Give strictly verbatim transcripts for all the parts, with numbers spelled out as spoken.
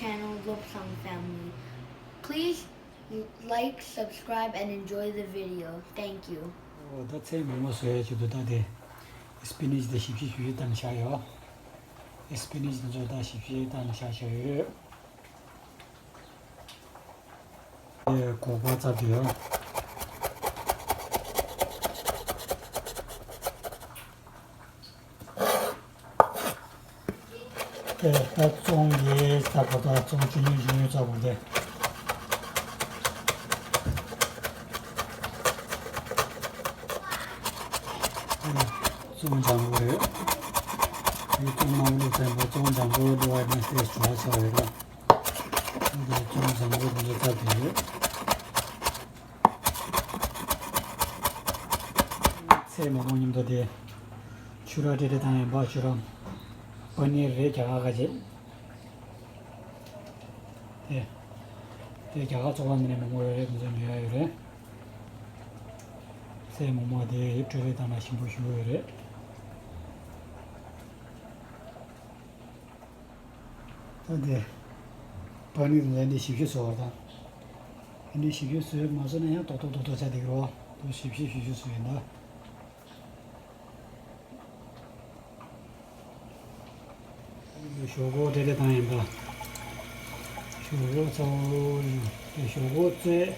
channel, Lobsang family. Please like, subscribe, and enjoy the video. Thank you. ཨོ་ད་ཚལ་མོག་མོག་བཟོ་ཡ་ཆེད་དུ་ད་དེ་སི་པི་ནིཆ་དེ་ཞིབ་ཞིབ་ཞིབ་ཞིབ་བཏང་བཞག་ཡོད། སི་པི་ནིཆ་དེ་ཚོ་ད་ཞིབ་ཞིབ་བཏང་བཞག་བཞག་ཡོད། དེ་སྒོག་པ་བཙབ་དེ་ཡོད། དེ་ད་བཙོང་གི་ས་གོ་ད་བཙོང་ཆུ་ཉུང་ཆུ་ཉུང་ཚ་བོ་དེ། བཙོང་ལྗང་གུ་རེད། ཡུལ་ཚོ་མང་པོ་བཙོང་བཙོང་ལྗང་གུ་བླུགས་པ་ནི་དེ་ཞོ་ཚ་བས་ར། དེ་བཙོང་ལྗང་གུ་དེ་ཚོ་བཙབ་དེ་ཡོད། ཚལ་མོག་མོག་མཉམ་དུ་དེ་ཆུ་ར་ཏྲེ་ཏྲེ་བཏང་ཡིན་པ། ཆུ་ར་པ་ནི་རེད་རྒྱ་གར་ཁ་ཅིག་དེ་དེ་རྒྱ་གར་ཚོགས་པ་མི་ནས་མོག་མོག་ཡོད་རེད། དེ་ཚོ་ཉོ་ཡ་ཡོད་རེད། ཚལ་མོག་མོག་དེ་ཡིབ་ཏྲེ་ཏྲེ་བཏང་ན་ཞིམ་པོ་ཞིག་ཡོད་རེད། ད་དེ་པ་ནི་དེ་འདྲ་ཞིབ་ཞིབ་བཟོ་བ་དང་། དེ་འདྲ་ཞིབ་ཞིབ་བཟོས་མ་བཟོས་ན་ཡང་རྡོག་རྡོག་རྡོག་རྡོག་ཆགས་བསྡད་ཀྱི་རེད་བ། དེ་ཞིབ་ཞིབ་ཞིབ་ཞིབ་བཟོས་ཡིན་ད། ཞོག་ཁོག་ཏྲེ་ཏྲེ་བཏང་ཡིན་པ། ཞོག་ཁོག་ཚ་བོ་ཡིན། དེ་ཞོག་ཁོག་བཙོས།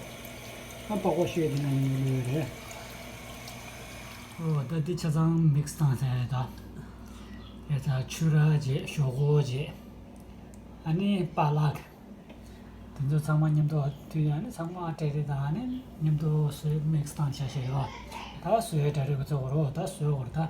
ཨ་པགས་པ་བཤུས་དེ་ན་ཡིན་པ་ལོས་རེད། ཨོ་ད་འདི་ཆ་ཚང་མིག་སི་བཏང་ཟེར་ཡ་ད། དེ་ཚ་ཆུ་ར་བྱས། ཞོག་ཁོག་བྱས། ཨ་ནི་པ་ལག་དེ་ཚོ་ཚང་མ་མཉམ་དུ་མཐུད་ཡ་ནི་ཚང་མ་ཏྲེ་ཏྲེ་དང་ཨ་ནི་མཉམ་དུ་བཟོས་མིག་སི་བཏང་བྱ་བྱ་ཡོད། ད་བཟོས་ཏྲེ་ཏྲེ་གི་བཟོ་དགོས་རོ། ད་བཟོས་དགོས་རེད་ད།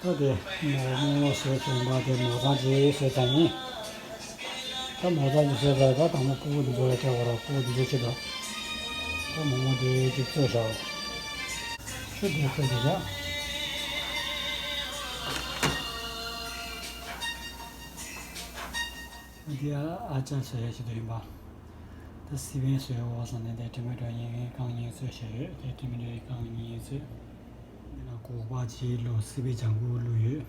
ད་དེ་མོག་མོག་བཟོས་བྱུང་བ་དེ་མོག་ཚང་ཅིག་བཟོས་ཚར་ཡིན། ད་མོག་ཚང་ཅིག་བཟོས་ཚར། ད་དང་པོ་ཕྲུ་གུ་འདི་ཚོ་ལ་སྤྲད་དགོས་ར། ཕྲུ་གུ་འདི་ཚོ་ཆེད་དུ། ད་མོག་མོག་དེ་ཅིག་བཙོས་བཞག་ཆུ་དེ་བཙོས་བྱས་བཞག་འདི་ཨ་ཅག་བཟོ་ཡ་ཆེད་དུ་ཡིན་པ། ད་སི་པན་བཟོ་ཡ་འོ་བསམ་ནས་དེ་ཊོ་མེ་ཊོ་གཉིས་རྐང་གཉིས་བཙོས་བཞག་ཡོད། དེ་ཊོ་མེ་ཊོ་རྐང་གཉིས་བཙོས། འདི་ན་སྒོག་པ་ཅིག་བླུགས། སི་པན་ལྗང་གུ་བླུགས་ཡོད།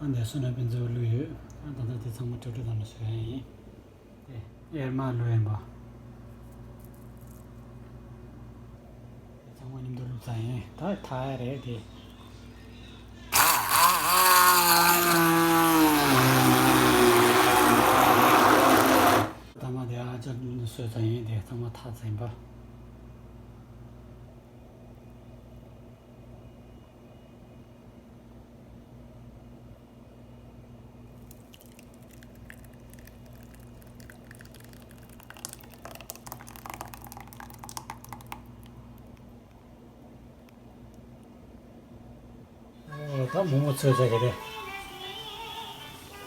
ཨ་འདི་སོ་ན་པན་ཚལ་བླུགས་ཡོད། ཨ་ད་ལྟ་དེ་ཚང་མ་ཊོ་ཊོ་དང་ནས་བཟོ་ཡ་ཡིན། དེ་གཡེར་མ་བླུགས་ཡིན་པ། དེ་ཚང་མ་མཉམ་དུ་བླུགས་ཚར་ཡིན། ད་ཐག་ཡ་རེད་དེ། ཐ་མ་དེ་ཨ་ཅག་བཟོས་ཚར་ཡིན། དེ་ཚང་མ་ཐག་ཚར་ཡིན་པ། ཨོ་ད་མོག་མོག་བཙོས་ཚར་གི་རེད།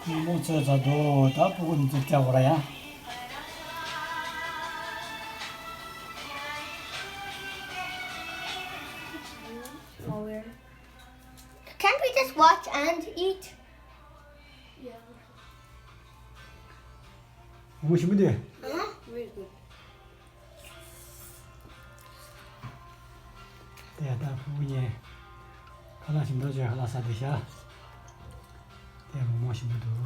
མོག་མོག་བཙོས་ཚར་འདུག་ད་ཕྲུ་གུ་འདི་ཚོ་བཀྱག་དགོས་ར་ཡ། Can't we just watch and eat? མོག་མོག་ཞིམ་པོ་འདུག Huh? Very good. དེ་ཡ་ད་ཕྲུ་གུ་གཉིས་ཁ་ལག་ཞིམ་ཐག་ཆོད་ཁ་ལག་ཟ་བསྡད་ཤག་དེ་མོག་མོག་ཞིམ་པོ་འདུག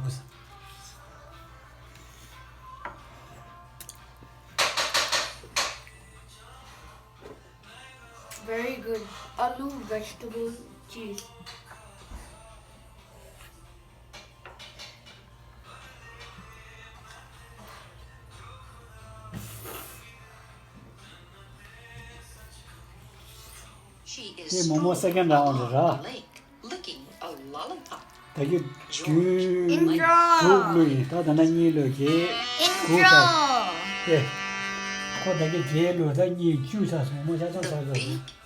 Very good. Aloo vegetable cheese. དེ་མོག་མོག་སེ་ཀེན་རའུན་ཌི་རེད་ར། ད་གི་རྒྱུ་དྲུག་བླུགས་ཡིན། ད་ད་ན་གཉིས་བླུགས་རྗེས་དགུ་ད། དེ་ཁོ་ད་གི་བརྒྱད་བླུགས། ད་གཉིས་བཅུ་ཆགས་སོང་། མོག་མོག་ཆ་ཚང་ཆགས་སོང་།